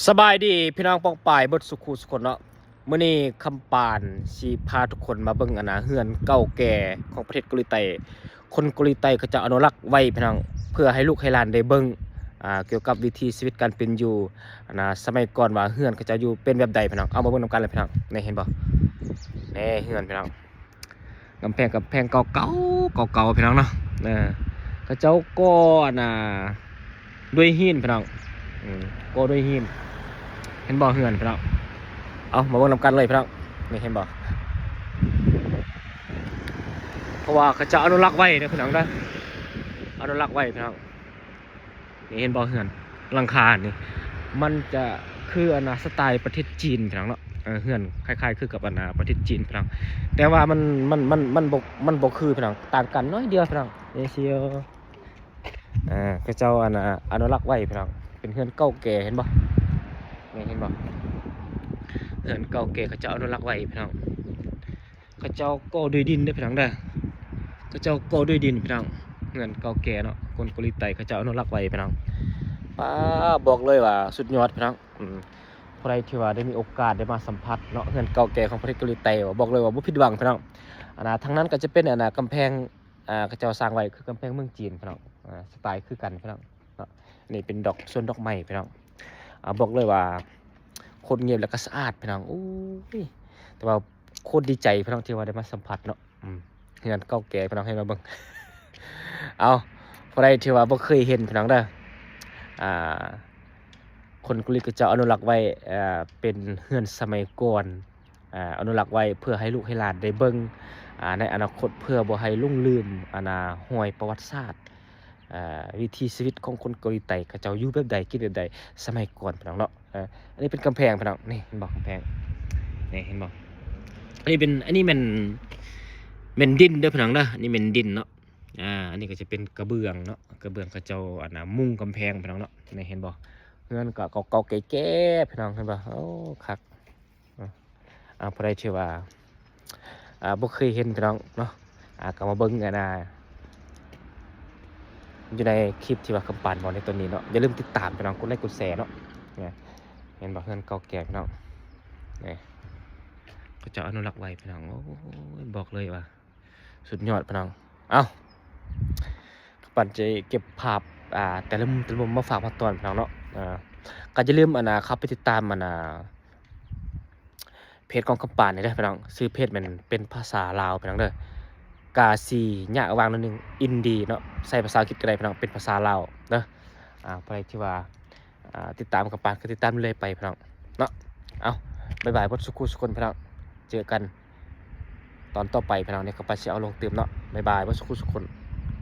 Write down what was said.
ສະບາຍດີພີ່ນ້ອງປ້ອງປາຍເບິດສູ່ຄູ່ສູ່ຄົນເນາະ. ມື້ນີ້ຄຳປານຊິພາທຸກຄົນມາເບິ່ງອັນນາເຮືອນເກົ່າແກ່ຂອງປະເທດເກົາຫຼີໃຕ້. ຄົນເກົາຫຼີໃຕ້ເຂົາເຈົ້າອະນຸລັກໄວ້ພີ່ນ້ອງ ເພື່ອໃຫ້ລູກໃຫ້ຫຼານໄດ້ເບິ່ງ ອ່າ ກ່ຽວກັບວິຖີຊີວິດການເປັນຢູ່ ອັນນາສະໄໝກ່ອນວ່າເຮືອນເຂົາເຈົ້າຢູ່ເປັນແບບໃດພີ່ນ້ອງ. ເອົາມາເບິ່ງນຳກັນເລີຍພີ່ນ້ອງ. ນີ້ເຫັນບໍ່? ນີ້ເຮືອນພີ່ນ້ອງ. ກຳແພງ ກຳແພງເກົ່າໆ ເກົ່າໆ ພີ່ນ້ອງເນາະ. ເອີ ເຂົາເຈົ້າກໍ່ອັນນາດ້ວຍຫີນພີ່ນ້ອງ. ອືມ ກໍ່ດ້ວຍຫີນ. ເຫັນບໍ່ເຮືອນພີ່ນ້ອງ? ເອົາມາເບິ່ງນຳກັນເລີຍພີ່ນ້ອງ. ນີ້ເຫັນບໍ່? ເພາະວ່າເຂົາເຈົ້າອະນຸລັກໄວ້ເດີພີ່ນ້ອງເດີ ອະນຸລັກໄວ້ພີ່ນ້ອງ. ນີ້ເຫັນບໍ່ເຮືອນຫຼັງຄານີ້ ມັນຈະຄືອັນນາສະໄຕປະເທດຈີນພີ່ນ້ອງເນາະ. ເອີ ເຮືອນຄ້າຍໆຄືກັບອັນນາປະເທດຈີນພີ່ນ້ອງ ແຕ່ວ່າມັນ ມັນ ມັນ ມັນບໍ່ ມັນບໍ່ຄືພີ່ນ້ອງ ຕ່າງກັນໜ້ອຍດຽວພີ່ນ້ອງ. ເອເຊຍ ອ່າ ເຂົາເຈົ້າອັນນາອະນຸລັກໄວ້ພີ່ນ້ອງ ເປັນເຮືອນເກົ່າແກ່ ເຫັນບໍ່? ນີ້ເຫັນບໍ່? ເຮືອນເກົ່າແກ່ເຂົາເຈົ້າອະນຸລັກໄວ້ພີ່ນ້ອງ. ເຂົາເຈົ້າກໍ່ດ້ວຍດິນເດີພີ່ນ້ອງເດີ ເຂົາເຈົ້າກໍ່ດ້ວຍດິນພີ່ນ້ອງ. ເຮືອນເກົ່າແກ່ເນາະ ຄົນເກົາຫຼີໃຕ້ເຂົາເຈົ້າອະນຸລັກໄວ້ພີ່ນ້ອງ. ປ້າ ບອກເລີຍວ່າສຸດຍອດພີ່ນ້ອງ. ອືມ ຜູ້ໃດທີ່ວ່າໄດ້ມີໂອກາດໄດ້ມາສຳຜັດເນາະ ເຮືອນເກົ່າແກ່ຂອງປະເທດເກົາຫຼີໃຕ້ ບອກເລີຍວ່າບໍ່ຜິດຫວັງພີ່ນ້ອງ. ອັນນາທາງນັ້ນກໍຈະເປັນອັນນາກຳແພງ ອ່າ ເຂົາເຈົ້າສ້າງໄວ້ຄືກຳແພງເມືອງຈີນພີ່ນ້ອງ. ອ່າ ສະໄຕຄືກັນພີ່ນ້ອງເນາະ. ນີ້ເປັນດອກ ສວນດອກໄມ້ພີ່ນ້ອງ. ອ່າ ບອກເລີຍວ່າໂຄດງຽບ ແລ້ວກໍສະອາດພີ່ນ້ອງ. ໂອ້ຍ ແຕ່ວ່າໂຄດດີໃຈພີ່ນ້ອງທີ່ວ່າໄດ້ມາສຳຜັດເນາະ. ອືມ ເຮືອນເກົ່າແກ່ພີ່ນ້ອງ ໃຫ້ມາເບິ່ງ. ເອົາ ຜູ້ໃດທີ່ວ່າບໍ່ເຄີຍເຫັນພີ່ນ້ອງເດີ ອ່າ ຄົນເກົາຫຼີເຂົາເຈົ້າອະນຸລັກໄວ້ ເປັນເຮືອນສະໄໝກ່ອນ ອະນຸລັກໄວ້ເພື່ອໃຫ້ລູກໃຫ້ຫຼານໄດ້ເບິ່ງ ອາ ໃນອະນາຄົດ ເພື່ອບໍ່ໃຫ້ຫຼົງລືມ ອັນນາ ຮອຍປະຫວັດສາດ ອາ ວິຖີຊີວິດຂອງຄົນເກົາຫຼີໃຕ້ ເຂົາເຈົ້າຢູ່ແບບໃດ ກິນແບບໃດ ສະໄໝກ່ອນພີ່ນ້ອງເນາະ. ເອີ ອັນນີ້ເປັນກຳແພງພີ່ນ້ອງ. ນີ້ເຫັນບໍ່ ກຳແພງ ນີ້ເຫັນບໍ່? ອັນນີ້ເປັນ ອັນນີ້ແມ່ນ ແມ່ນດິນເດີພີ່ນ້ອງເດີ ອັນນີ້ແມ່ນດິນເນາະ. ອາ ອັນນີ້ກໍຈະເປັນກະເບື້ອງເນາະ ກະເບື້ອງເຂົາເຈົ້າ ອັນນາ ມຸງກຳແພງພີ່ນ້ອງເນາະ. ນີ້ເຫັນບໍ່? ເຮືອນກໍເກົ່າໆ ແກ່ໆ ພີ່ນ້ອງ ເຫັນບໍ່? ໂອ້ ຄັກ. ອາ ຜູ້ໃດທີ່ວ່າ ອາ ບໍ່ເຄີຍເຫັນພີ່ນ້ອງເນາະ ອາ ກໍມາເບິ່ງ ອັນນາ ຢູ່ໃນຄລິບທີ່ວ່າຄຳປານເວົ້າໃນຕອນນີ້ເນາະ. ຢ່າລືມຕິດຕາມພີ່ນ້ອງ ກົດໄລກົດແຊເນາະ. ນີ້ ເຫັນບໍ່? ເຮືອນເກົ່າແກ່ພີ່ນ້ອງ. ນີ້ ເຂົາເຈົ້າອະນຸລັກໄວ້ພີ່ນ້ອງ. ໂອ້ຍ ບອກເລີຍວ່າ ສຸດຍອດພີ່ນ້ອງ. ເອົ້າ ຄຳປານຈະເກັບພາບ ອ່າ ແຕ່ລະມຸມແຕ່ລະມຸມມາຝາກມາຕ້ອນພີ່ນ້ອງເນາະ. ອ່າ ກໍຢ່າລືມ ອັນນາ ເຂົ້າໄປຕິດຕາມ ອັນນາ ເພຈຂອງຄຳປານນີ້ເດີພີ່ນ້ອງ. ຊື່ເພຈແມ່ນເປັນພາສາລາວພີ່ນ້ອງເດີ ກາຊິຍະຫວ່າງໜ້ອຍໜຶ່ງ ອິນດີເນາະ. ໃຊ້ພາສາອັງກິດກໍໄດ້ພີ່ນ້ອງ ເປັນພາສາລາວເດີ. ອ່າ ຜູ້ໃດທີ່ວ່າ ອ່າ ຕິດຕາມຄຳປານກໍຕິດຕາມເລື້ອຍໄປພີ່ນ້ອງເນາະ. ເອົ້າ ບາຍບາຍເບິດສູ່ຄູ່ສູ່ຄົນພີ່ນ້ອງ. ເຈີກັນຕອນຕໍ່ໄປພີ່ນ້ອງ. ດຽວຄຳປານຊິເອົາລົງຕື່ມເນາະ. ບາຍບາຍເບິດສູ່ຄູ່ສູ່ຄົນ.